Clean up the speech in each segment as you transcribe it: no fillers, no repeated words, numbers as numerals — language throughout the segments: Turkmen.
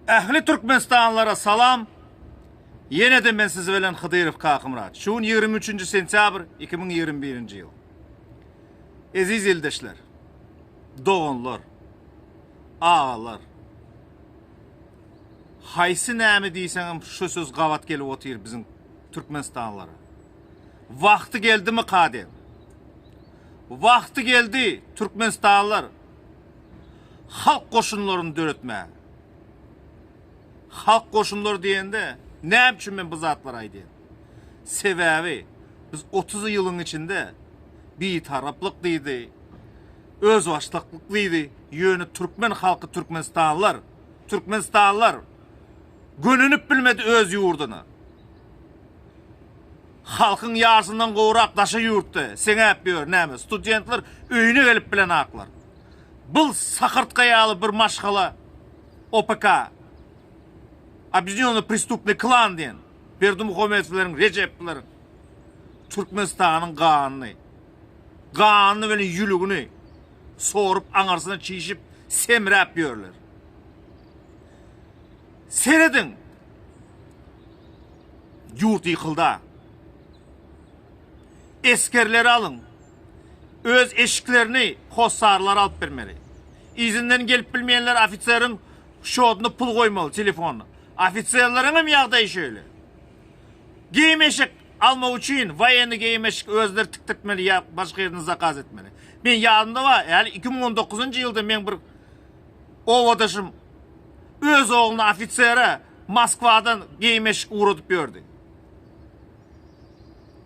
Ähli Türkmenistanlylara salam. Ýene-de men siz bilen Hydyrow Kakymyrat. Şu gün 23-nji sentýabr 2021-nji ýyl. Eziz ildeşler, doganlar, agalar. Haýsy näme diýseňem şu söz gabat gelip otyr biziň Türkmenistanlylara. Wagty geldimi kade? Wagty geldi Türkmenistanlylar halk goşunlaryny döretmäge. Halk goşunlary diýende näme üçin men bu zatlary aýdýan? Sebäbi biz 30 ýylyň içinde bitaraplyk diýdi, özbaşdaklyk diýdi, ýöne türkmen halky türkmenistanlylar, türkmenistanlylar gönenip bilmedi öz ýurduna. Halkyň ýarsyndan gowrak daşa ýurtda seňäp ýör näme studentler öýüne gelip bilenaklar. Bul sakyrtga ýaly bir maşgala OPK Obýedinýonnyý prestupnyý klan diýen Berdimuhamedowlaryň Rejepleriň Türkmenistanyň ganyny ganyny bilen ýülügini sorup aňyrsyna çişip semräp ýörler. Serediň Ýurt ýykylda. Esgerleri alyň. Öz eşiklerini hossarlara alyp bermeli. Yzyndan gelip bilmeýänler ofiseriň şodyna pul goýmaly telefonyna. Ofiserleriň hem ýagdaýy şeýle. Geýim eşik almak üçin woýenny geýim eşik özleri tikdirtmeli ýa başga ýerden zakaz etmeli. Men ýadymda bar, häli 2019-njy ýylda meň bir obadaşym öz ogluny ofisere Moskwadan geýim-eşik ugradyp ýördi.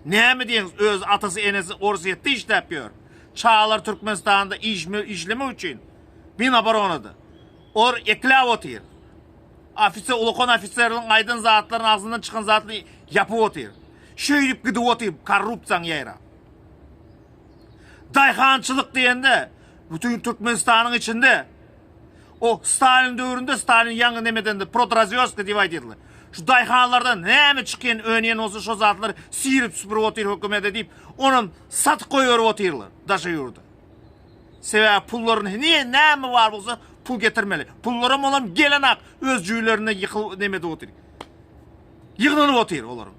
Näme diýeňiz, öz atasy-enesi Orsýetde işläp ýör. Çagalar Türkmenistanda işlemek üçin Minoboronada. Olar ekläp otyr. Ofiser, ulakan ofiserleriň aýdan zatlaryny, agzyndan çykan zatlaryny ýapyp otyr. Şeýdip gidip otyr korrupsiýaň ýaýrap. Daýhançylyk diýende, bütin Türkmenistanyň içinde O Stalin döwründe Stalin ýaňy nemedende prodrazwýorstka diýip aýdýardylar. Şu daýhanlardan näme çykýan önýän bolsa şo zatlary sirip süpürip otyr hökümete diýip, onam satyp goýberip otyrlar daşa ýurda. Sebäbi pullaryny ne näme bar bolsa pul getirmeli. Pullaram olam gelenak öz jüýlerinde ýykyl neme edip otyr. Ýygnanyp otyr olaryň.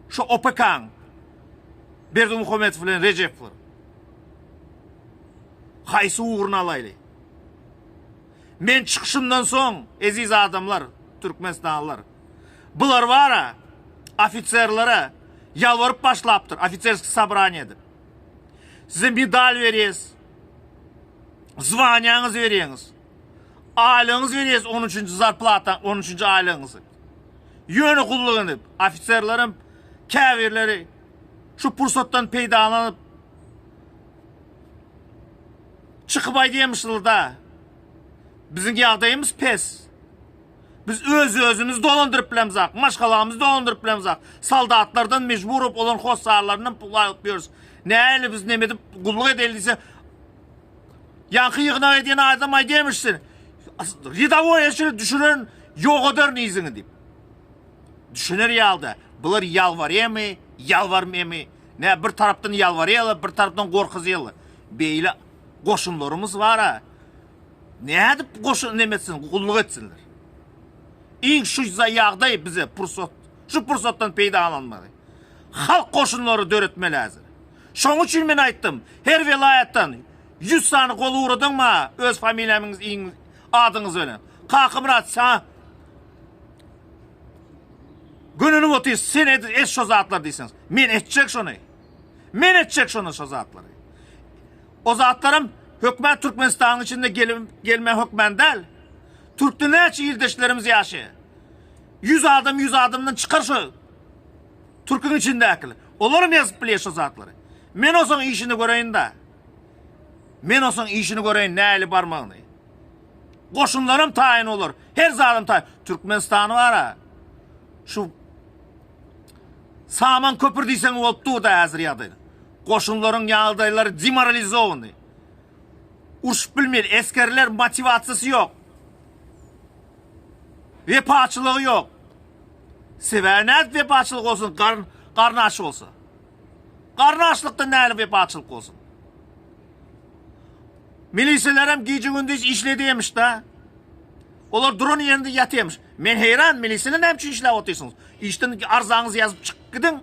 Şu OPK-nyň Berdimuhamedow bilen Rejepler. Haýsy ugruny alaýly? Men çykyşymdan soň, eziz adamlar, türkmenistanlylar, bular bar-a, ofiserlere ýalbaryp başlapdyr, ofiserskiý sobraniýe edip. Size medal berýäs, zwaniýaňyzy berýäňiz, aýlygyňyzy berýäs, on üçünji zarplata, on üçünji aýlygyňyzy. Ýöne gulluk edip, ofiserlerem käbirleri şu pursatdan peýdalanyp, Çykyp aýdýamyşlar-da. Biziň ýagdaýymyz pes. Biz öz-özümizi dolandyryp bilemzak, maşgalamyzy dolandyryp bilemzak. Soldatlardan mejbur bolup olan hossarlaryndan pul alyp ýörüs. Nähili biz neme edip gulluk edeli diýse, ýaňky ýygnak edýän adam aýdýamyş sen. Rýadowoý eşele düşüren ýok ederin yzyňy diýip. Düşüner ýaly-da, bular ýalbarýamy, ýalbarmaýamy? Nä bir tarapdan ýalbarýarlar, bir tarapdan gorkuzýarlar. Beýle goşunlarymyz bar-a. Nädip goşun neme etsin, gulluk etsinler. Iň şu ýagdaý bize pursat, şu pursatdan peýdalanmaly. Halk goşunlary döretmeli häzir. Şoň üçin men aýtdym, her welaýatdan 100 sany gol ugradyň maňa öz familiýamyňyz, adyňyz bilen. Kakamyrat saňa Gönenip otyr, sen et, et şo zatlary diýseňiz. Men etjek şony. Men etjek şony şo zatlary. O zatlaram hökmän Türkmenistanyň içinde gelip gelme hökmän däl. Türkde näçe ildeşlerimiz ýaşaýar. 100 adam 100 adamdan çykar şo Türküň içindäkiler. Olaram ýazyp bilýär şo zatlary. Men olsaň işini göreýin-dä. Men olsaň işini göreýin näli barmagyny. Goşunlaram taýyn bolar. Her zadam taýyn. Türkmenistany bar-a. Şu saman köpür diýseň bolup dur-da häzir ýagdaý. Goşunlaryň ýagdaýlary demoralizowany. Urşup bilmeýär. Esgerler motiwasiýasy ýok. Wepaçylygy ýok. Sebäbi nädip wepaçylyk bolsun, garyn garny aç bolsa. Garny açlykdan näli wepaçylyk bolsun? Miliselerem gije-gündiz işledýämiş-da. Olar duran ýerinde ýatýarmyş. Men heýran, milisiýada näme üçin işläp otyrsyňyz? Işden arzaňyzy ýazyp çykyp gidiň.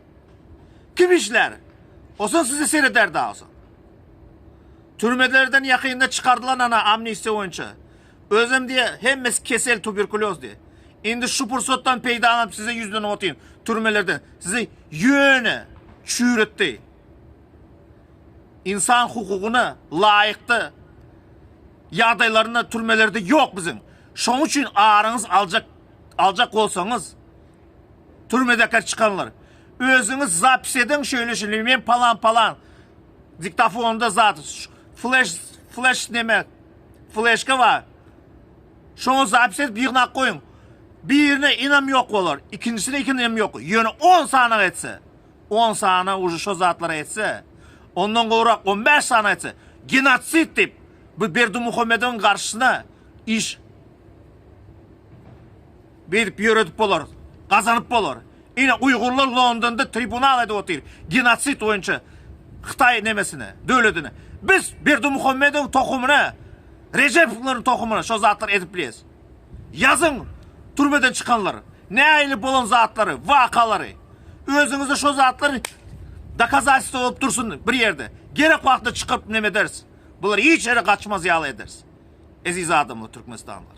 Kim işlär? Osan size sereder da osan. Türmelerden ýakynda çykardylan ana amnistiýa boýunça. Özem diýe hemmesi kesel tuberkulýoz diýe. Indi şu pursatdan peýdalanyp size ýüzlenip otyryn. Türmelerden sizi ýöne çüýretdi. Insan hukugyna laýykda ýagdaýlarynda türmelerde ýok biziň. Şoň üçin aryňyz aljak aljak bolsaňyz türmedekä çykanlar özüňiz zapis ediň şöyle şöyle men palan palan diktafonda zat flash flash neme fleşka bar. Şoňa zapis edip ýygnap goýuň. Birine ynam ýok bolar, ikinjisine ynam ýok. Ýöne 10 sany etse, 10 sany uje şo zatlary etse, ondan gowrak 15 sany etse, genosid diýip bu Berdimuhamedowyň garşysyna iş berip ýöredip bolar, gazanyp bolar. Ine uýgurlar Londonda tribunal edip otyr, genosid boýunça Hytaý nemesine, döwletine. Biz Berdimuhamedowyň tohumyna, Rejepowlaryň tohumyna şo zatlary edip bilýäs. Ýazyň türmeden çykanlar, nähili bolan zatlary, wakalary. Özüňizde şo zatlar dokazatelstwo bolup dursun bir ýerde. Gerek wagtda çykyp neme ederis. Bular hiç ýere gaçmaz ýaly ederis. Eziz adamlar, türkmenistanlylar.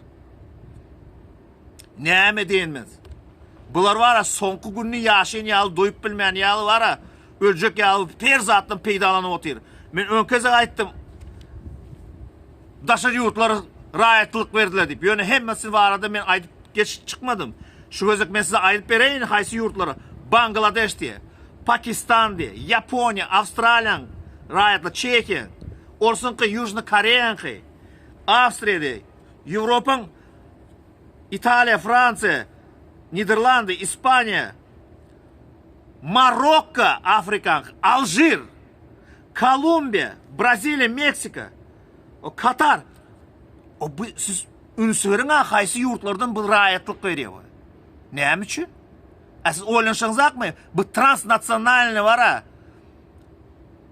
Näme diýenmiz? Bular bara soňky gününi ýaşaýan ýaly doýup bilmän ýaly bara öljek ýaly her zatdan peýdalanyp otyr. Men öňki gezek aýtdym. Daşary ýurtlara raýatlyk berdiler diýip. Ýöne hemmesi barada men aýdyp geç çykmadym. Şu gezek men size aýdyp bereýin haýsy ýurtlara. Bangladeş diýe, Pakistan diýe, Ýaponiýa, Awstraliýaň raýatly, Çehiýa, Orsuňky, Ýužny Koreýaňky, Awstriýa diýe, Ýewropaň Italiýa, Fransiýa, Niderlandy, Ispaniýa, Marokko, Afrikaňky, Alžir, Kolumbiýa, Braziliýa, Meksika, Katar. O bu siz üns beriň-a haýsy ýurtlardan bu raýatlyk berýär bu. Näme üçin? A siz oýlanyşyňyzakmy? Bu transnasionalny bara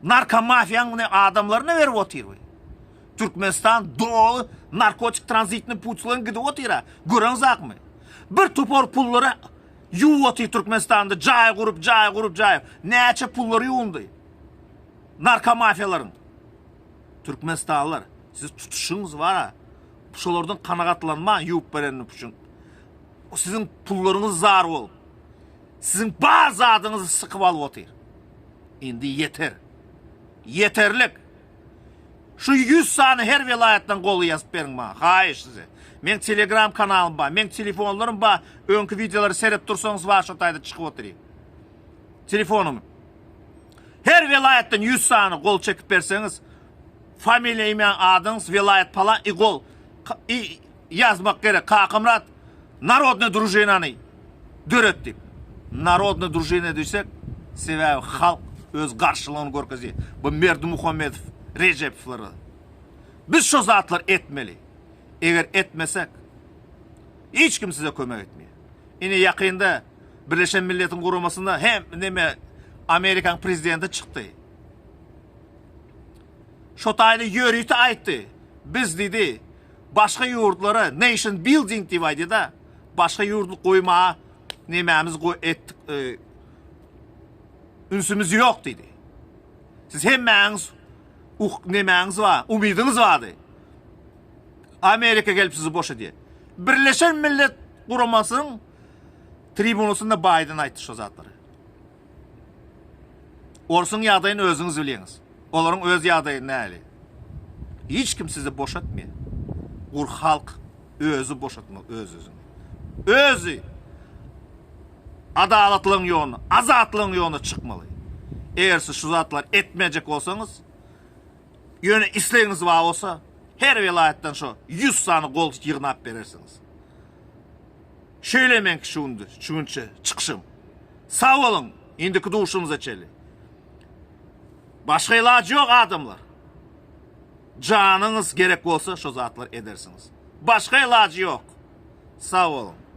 narkomafiýanyň adamlaryna berip otyr bu. Türkmenistan doly narkotik tranzitni putlaryň gidip otyr-a. Göreňizakmy? Bir topar pullary ýuwup otyr Türkmenistanda jaý gurup, jaý gurup, jaý. Näçe pullary ýuwundy? Narkomafiýalaryň. Türkmenistanlylar, siz tutuşyňyz bar-a. Şolardan kanagatlanman ýuwup berenini üçin. Siziň pullaryňyz zar bolup, siziň bar zadyňyzy sykyp alyp otyr. Indi ýeter. Ýeterlik. Şu 100 sany her welaýatdan goly ýazyp beriň maňa. Haýyş size. Meň Telegram kanalym bar, meň telefonlarym bar. Öňki wideolary seret dursaňyz bar şo taýda çykyp otyr. Telefonym. Her welaýatdan 100 sany gol çekip berseňiz, familiýa, imýan, adyňyz, welaýat palan i gol i ýazmak gerek. Kakamyrat Narodny družinany döret diýip. Narodny družina diýsek, sebäbi halk öz garşylygyny görkezýär. Bu Berdimuhamedow, Rejepowlara. Biz şo zatlary etmeli. Eger etmesek, hiç kim size kömek etmeýär. Ine ýakynda Birleşen Milletiň Guramasynda hem neme Amerikanyň prezidenti çykdy. Şo taýda ýörite aýtdy. Biz diýdi, başga ýurtlara nation building diýip aýdýar-da, başga ýurtly goýmaga nemämiz goý etdik, e, ünsümiz ýok diýdi. Siz hemmäňiz uh nemäňiz bar, umydyňyz bardy. Amerika gelip sizi boş edýär. Birleşen Millet Guramasynyň tribunasynda Baýden aýtdy şo zatlary. Orsuň ýagdaýyny özüňiz bilýäňiz. Olaryň öz ýagdaýy näli? Hiç kim sizi boşatmaýar. Gur halk özi boşatmaly öz-özüni. Özi adalatlygyň ýoluna, azatlygyň ýoluna çykmaly. Eger siz şu zatlary etmejek bolsaňyz, ýöne islegiňiz bar bolsa, her welaýatdan şo 100 sany gol ýygnap berersiňiz. Şeýle meňki şu gündü, şu günçe çykyşym. Sag boluň, indiki duşumyza çenli. Başga ilajy ýok adamlar. Janyňyz gerek bolsa şo zatlary edersiňiz. Başga ilajy ýok. Sag boluň.